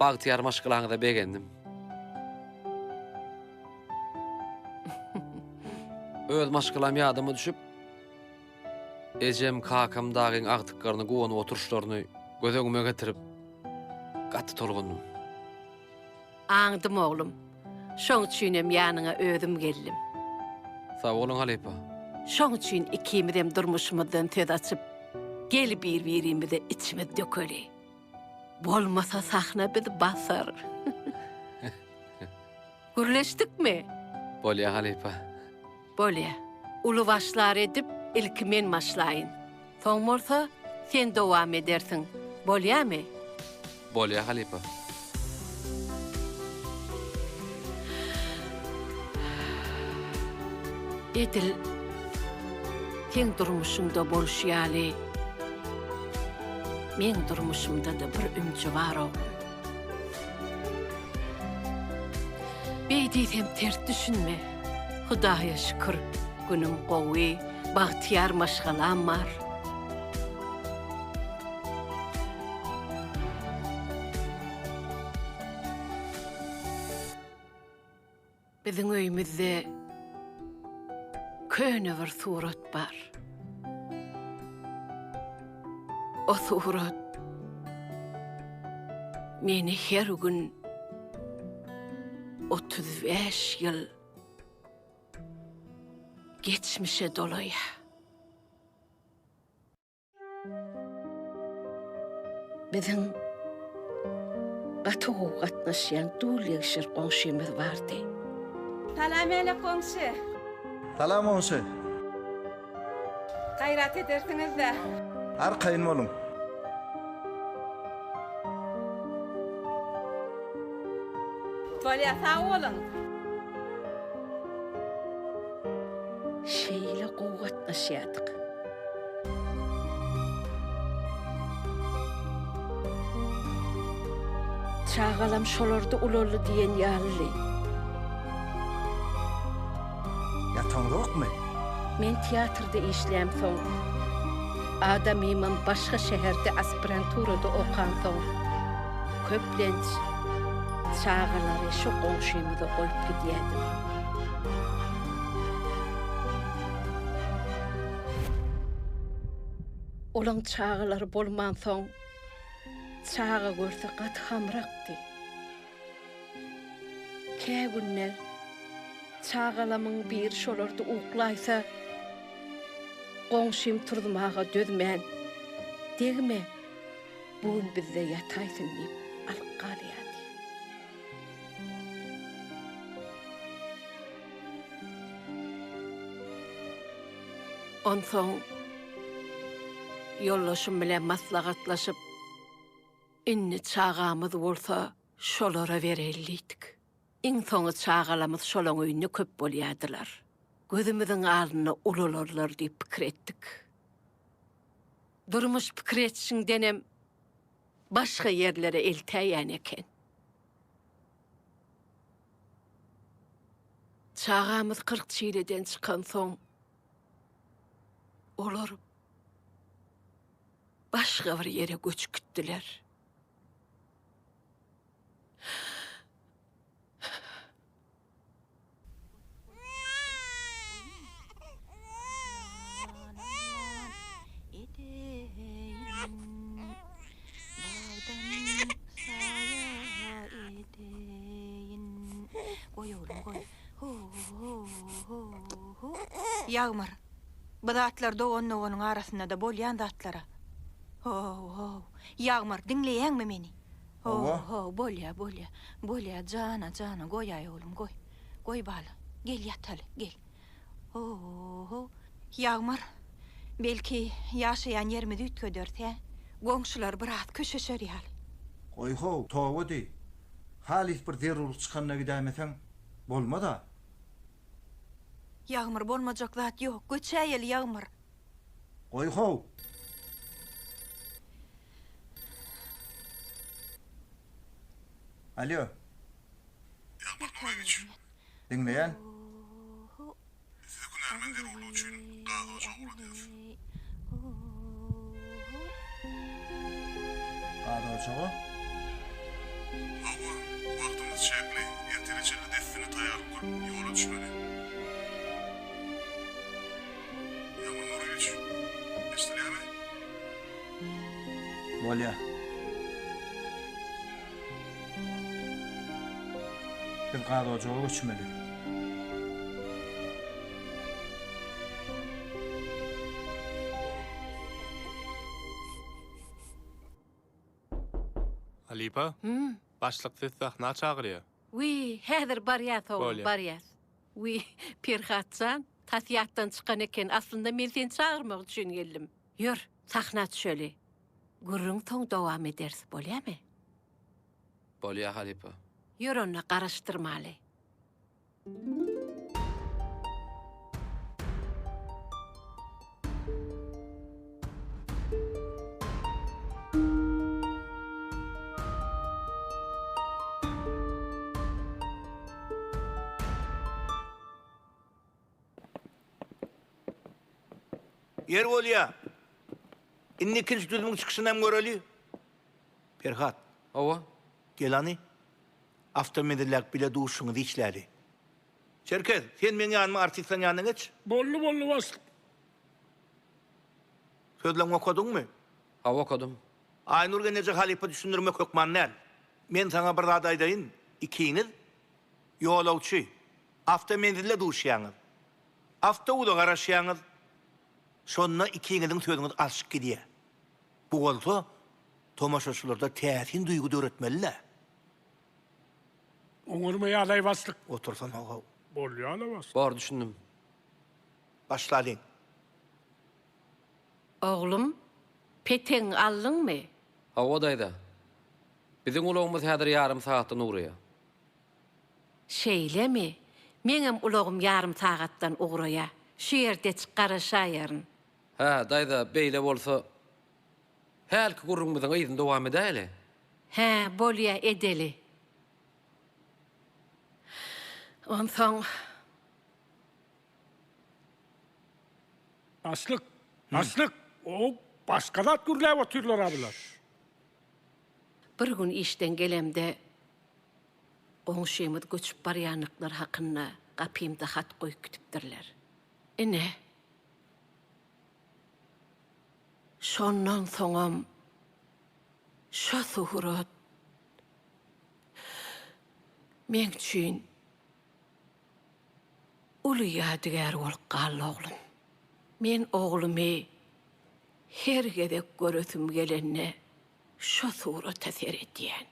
bagtyýar maşgalaňyza begendim. Öz maşgalam ýadyma düşüp, Ejem, kakam dagyň agtyklaryny guwanyp oturyşlaryny göz öňüme getirip, gaty tolgundym. Aňdym, oglum. Şoň üçinem ýanyňa özüm geldim. Sag boluň, halypa. Şoň üçin ikimizem durmuşymyzdan söz açyp, gel bir-birimize içimizi dökeli. Bolmasa sahna bizi basar. Gürleşdikmi? Bolýa, halypa. Bolýa. Uly başlar edip, ilki men başlaýyn. Soň bolsa, sen dowam edersiň. Bolýamy? Bolýa, halypa. Edil seň durmuşyňda bolşy ýaly, meň durmuşymda-da bir ünji bar, oglum. Beý diýsem ters düşünme. Hudaýa şükür, günüm gowy, bagtyýar maşgalam bar. Biziň öýümizde köne bir surat bar. O surat meni her gün 35 ýyl geçmişe dolaýar. Biziň gaty gowy gatnaşýan dul ýegşer goňşymyz bardy. Salam älek goňşy. Salam goňşy. Gaýrat edersiňiz-dä. Arkaýyn boluň. Bolýa sag boluň. Şeýle gowy gatnaşýardyk. Çagalam şolarda ulaldy diýen ýalydy. Ýataňzokmy? Men teatrda işlämsoň, adamymam başga şäherde aspiranturada okansoň, köplenç çagalary şu goňşymyza goýup gidýärdim. Olaň çagalary bolmansoň, çaga görse gaty hamrakdy. Kä günler çagalamyň biri şolarda uklaýsa, goňşym turuzmaga dözmän, Degme, bu gün bizde ýataýsyn diýip alyp galýardy. Onsoň ýoldaşym bilen maslahatlaşyp, indi çagamyz bolsa şolara bereli diýdik. Iň soňy çagalamyz şolaň öýünde köp bolýardylar. Gözümiziň alnynda ulalarlar diýip pikir etdik. Durmuş pikir etişiňdenem başga ýerlere eltäýän eken. Çagamyz 40 çileden çykansoň, olar başga bir ýere göçüp gitdiler. Ýagmyr, bu zatlar dogan-doganyň arasynda-da bolýan zatlar-a. Ho-ho, Ýagmyr, diňleýäňmi meni? Hawa. Ho-ho, bolýa, bolýa, bolýa, jana, jana, goýaý oglum, goý. Goý bala, gel ýataly, gel. Ho-ho, Ýagmyr, belki, ýaşaýan ýerimizi üýtgederis, hä? Goňşular biraz köşeşer ýaly. Goý-how, toba diý. Halys bir zerurlyk çykanda gidäýmeseň, bolmaz-a. Ýagmyr, bolmajak zat ýok, göçäýeli, Ýagmyr. Goý-how! Alýo. Ýagmyr Nuryýewiç. Diňleýän. Sizi hünärmen zerurlygy üçin gaz ojaga ugradýas. Gaz ojaga? Hawa, wagtymyz çäkli, ertire çenli dessine taýýarlyk görüp, ýola düşmeli. Ýagmyr Nuryýewiç, eşidilýärmi? Bolýa. Biz gaz ojaga göçmeli. Halypa, başlyk sizi sahna çagyrýar. Wiý, häzir barýas oglum, Bolýa. barýas. Wiý, Perhat jan, tas ýatdan çykan eken, aslynda men seni çagyrmak üçin geldim. Ýör, sahna düşeli. Gürrüň soň dowam ederis, bolýamy? Bolýa, halypa. Ýör onda, garaşdyrmaly. Ýeri bolýa. Indi ikinji düzümiň çykyşyny hem göreli. Perhat. Hawa. Gel hany. Awtomenzildäki bile duşuňyzy işläli. Çerkez, sen meň ýanyma artistleň ýanyna geç. Boldy, boldy başlyk. Sözleňi okadyňmy? Hawa, okadym. Aýnur gelneje halypa düşündirmek hökman däl. Men saňa bir zat aýdaýyn, ikiňiz ýolagçy, awtomenzilde duşýaňyz. Awtobusa garaşýaňyz. Şonda ikiňiziň sözüňiz alşyp gidýär. Bu bolsa tomaşaçylarda täsin duýgy döretmeli-dä. Oňarmaýalaý başlyk. Otursana how. Bolýala başlyk. Bor düşündim. Başlalyň. Oglum, petegiňi aldyňmy? Hawa daýza. Biziň ulagymyz häzir ýarym sagatdan ugraýar. Şeýlemi? Meňem ulagym ýarym sagatdan ugraýar. Şu ýerdeçik garaşaýaryn. Hä, daýza, beýle bolsa, hälki gürrüňimiziň yzyny dowam edäýeli. Hä, bolýa, edeli. Onsoň. Başlyk, başlyk, o başga zat gürläp otyrlar-a bular. Bir gün işden gelemde, goňşymyz göçüp barýandyklary hakynda gapymda hat goýup gidipdirler. Ine, Şondan soňam şo surat meň üçin uly ýadygär bolup galdy oglum. Men oglumy her gezek göresim gelende şo surata seredýän.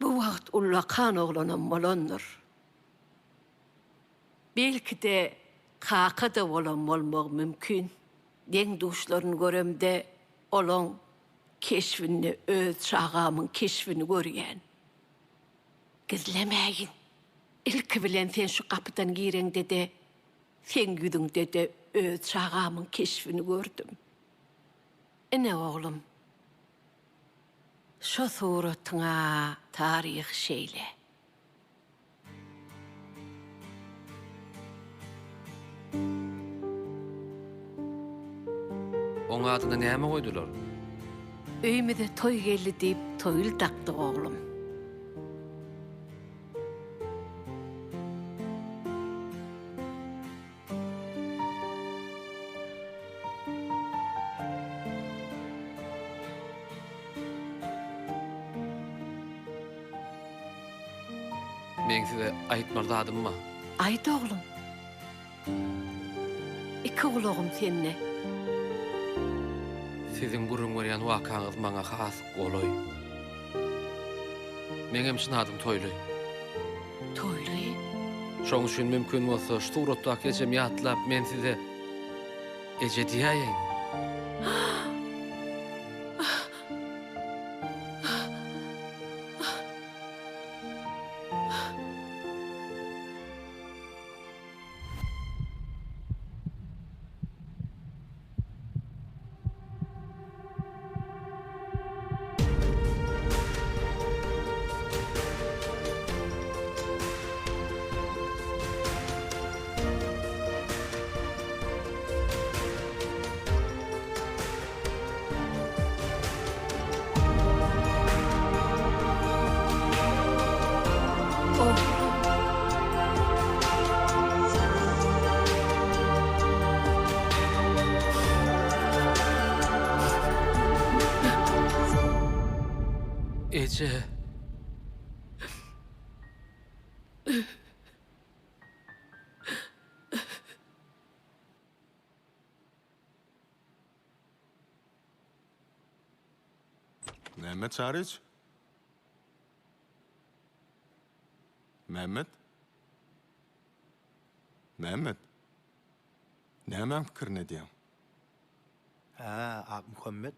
Bu wagt ullakan oglanam bolandyr. Belki-de, kaka-da bolan bolmagy mümkin. Deň-duşlaryny göremde, olaň keşbinde öz çagamyň keşbini görýän. Gizlemäýin, ilki bilen sen şu gapydan gireňde-de, seň ýüzüňde-de öz çagamyň keşbini gördüm. Ine, oglum, şo suratyň-a taryhy şeýle. Oň adyny näme goýdular? Öýümize toý geldi diýip toýul dakdyk oglum. Meň size aýtmaly zadym bar. Aýt oglum. Iki gulagym sende. Siziň gürrüň berýän wakaňyz maňa has golaý. Meňem çyn adym Toýly. Toýly? Şoň üçin mümkin bolsa şu suratdaky ejemi ýatlap men size eje diýäýeýin. Eje. Mämmet Çaryç? Mämmet? Mämmet? Nämäň pikirini edýäň? Hä, Akmuhammet,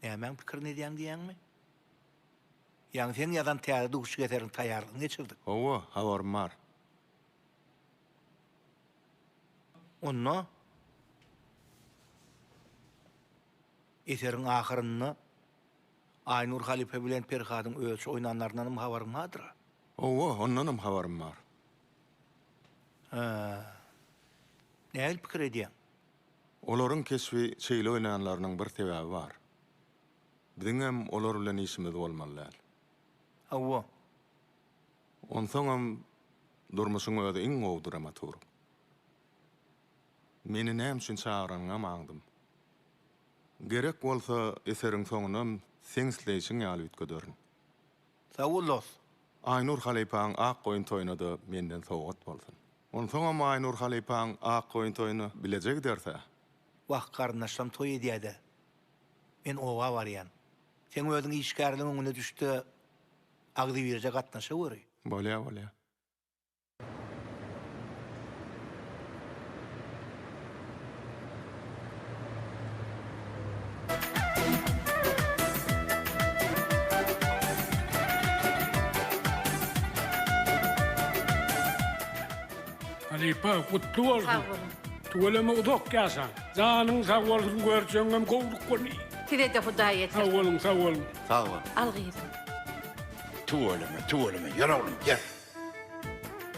nämäň pikirini edýäň diýýäňmi? Ýaňy seň ýazan täze duşuşyk eseriň taýýarlygyny geçirdik. Hawa, habarym bar. Onda eseriň ahyrynda Aýnur halypa bilen Perhadyň özçe oýnanlaryndanam habaryň bardyr-a? Hawa, ondanam habarym bar. Hä. Nähili pikir edýäň? Olaryň keşbi şeýle oýnanlarynyň bir sebäbi bar. Biziňem olar bilen işimiz bolmaly däl. Hawa. Onsoňam durmuşyň özi iň gowy dramaturg. Meni näme üçin çagyranyňam aňdym. Gerek bolsa eseriň soňunam seň isleýşiň ýaly üýtgederin. Sag bol dost. Aýnur halypaň ak goýun toýuna-da menden sowgat bolsun. Onsoňam Aýnur halypaň ak goýun toýuna bileje gideris-ä. Wah, garyndaşlam toý edýä-dä. Men oba barýan. Seň özüň işgärligiň öňüne düşde agzybirje gatnaşaweri. Bolýa, bolýa. Halypa gutly bolsun. Sag boluň. Tüweleme uzak ýaşaň. Janyň sag bolsun görjegiňem gowluk bolsun. Sizede Hudaý ýetirsin. Sag boluň sag boluň. Sag bol. Al gyzym. Tüweleme tüweleme ýör oglum ýör.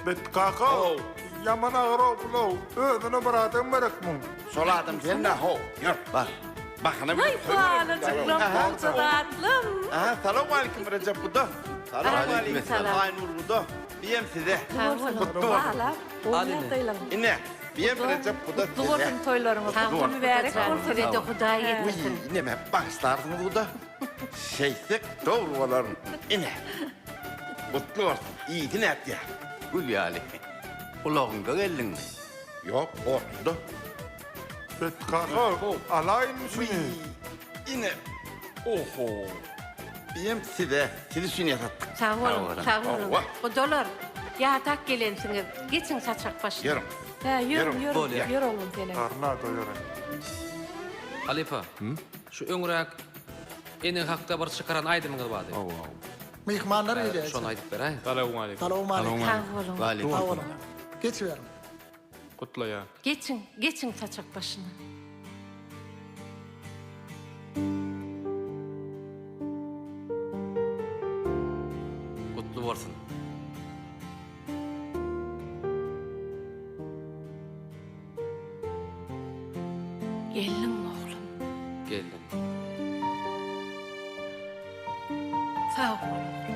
Bet kaka, ýaman agyr-ow bul-ow. Özüne bir adam gerek muň. Şol adam sen-dä how, ýör, bar. Bahana Haý, balajyklam, bolja zatlym. Aha, salowmalikim Rejep guda. Salowmalikim Aýnur guda. Biýem size. Sag boluň. Gutly bolsun. Balam, gowy ýagdaýlaryň. Ine. Biýem Rejep guda Gutly bolsun toýlaryňyz. Gutly mübärek bolsun. Size-de Hudaý ýetirsin. Neme bagyşlarsyňyz guda. Şeýtsek dogry bolar. Ine. Gutly bolsun. Iýsin ätýär. Gül ýaly. Ulagyňda geldiňmi? Ýok, otluda. Bet kaka, alaýynmy şuny? Ine. Oho. Biýem size, siz üçin ýasatdyk. Sag boluň, sag boluň. Gudalar, ýadak gelensiňiz. Geçiň saçak başyna. Ýörüň. Hä, ýörüň, ýörüň. Ýör oglum senem. Garna doýaryn. Halypa, şu öňräk ene hakda bir çykaran aýdymyňyz bardy. Hawa, hawa. Myhmanlar gelýär. Şony aýdyp beräýiň. Salowmaleýkim. Salowmaleýkim. Sag boluň. Sag boluň. Geçiberiň. Gutlaýan. Geçiň, geçiň saçak başyna. Gutly bolsun. Geldiňmi oglum? Geldim. Sag bol oglum.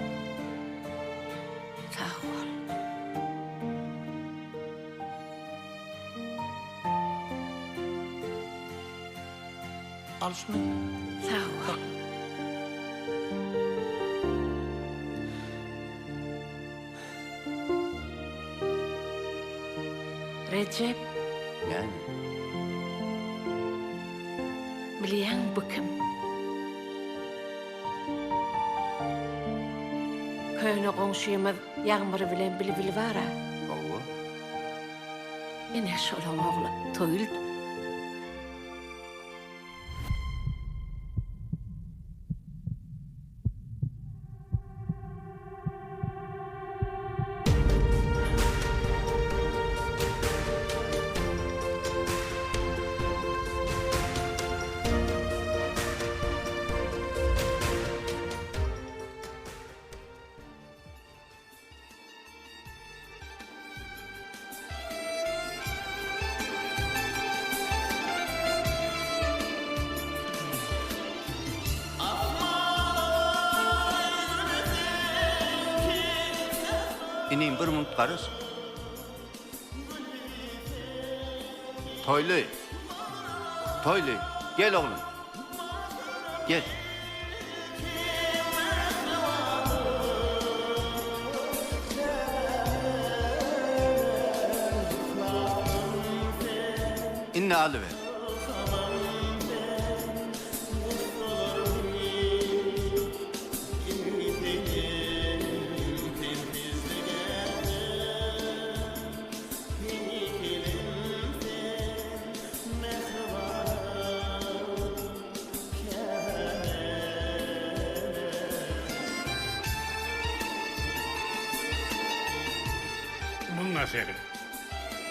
Sag bol. Al şuny. Sag bol. Rejep. Näme? Bilýäňmi bu kim? Köne goňşymyz Ýagmyr bilen Bilbil bar-a. Hawa. Ine şolaň ogly Toýly. Inim bir munt garaş. Toýly. Toýly, gel oglum. Gel. Indi alyber. Muňa seret.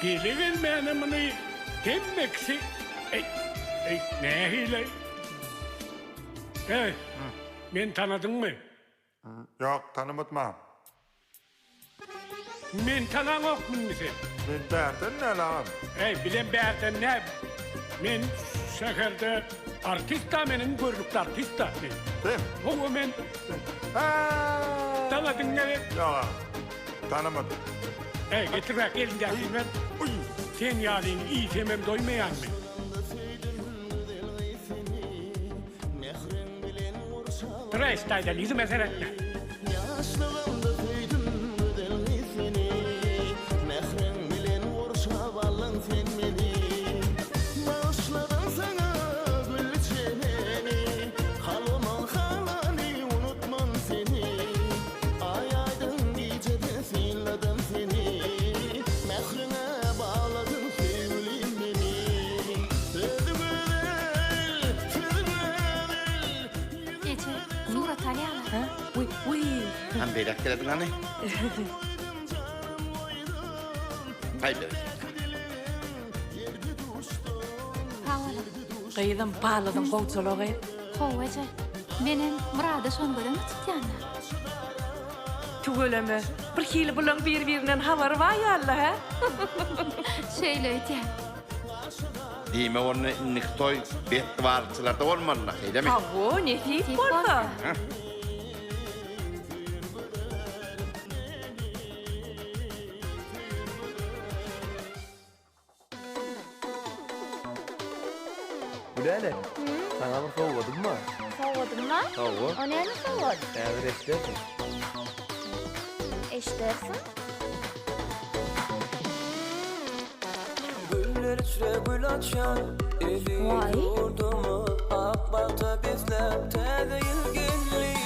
Gele-gelmäne muny hemme kişi Eý, eý, nähili? Eý, meni tanadyňmy? Ýok, tanamadym. Meni tanaňokmy indi sen? Men bärden däl agam. Eý, bilen bärden däl. Men şäherde artist-a men iň görnükli artist-a men. Sen? Hawa men. Tanadyň gerek? Ýok agam, tanamadym. Eý, getiribäk elindäkini ber. Sen ýalyny iýsemem doýmaýan men. Turaý taýdan ýüzüme seretme. Ýaşlygymda söýdüm gözel gyz seni Mähriň bilen gurşap aldyň sen meni Bagyşladym saňa gülli çemeni Kalbymyň halany unutman seni Aý aýdyň gijede synladym seni Mähriňe bagladyň söýgülim meni Sözi gözel, sözi gözel Eje, surat alýarlar. Hä? Wiý, wiý. Han beýläk gelediň hany. Haý berekella. Sag boluň. Gyzym, balydyň gowjalagy. Hawa, eje. Menem Myrada şony göz öňünde tutýan-da. Tüweleme, bir hili bulaň bir-birinden habary bar ýaly-la, hä? Şeýle öýdýän. Diýmek onda indiki toý betdiwarçylarda bolmalyda, şeýlemi? Hawa, nesip bolsa. Gülälek, saňa bir sowgadym bar. Sowgadym bar? Hawa. O näme sowgat? Häzir eşidersiň. Eşidersiň? Güller içre gül açan eziz Waý. ýurdumyz ak bagta besläp täze ýyl geldi.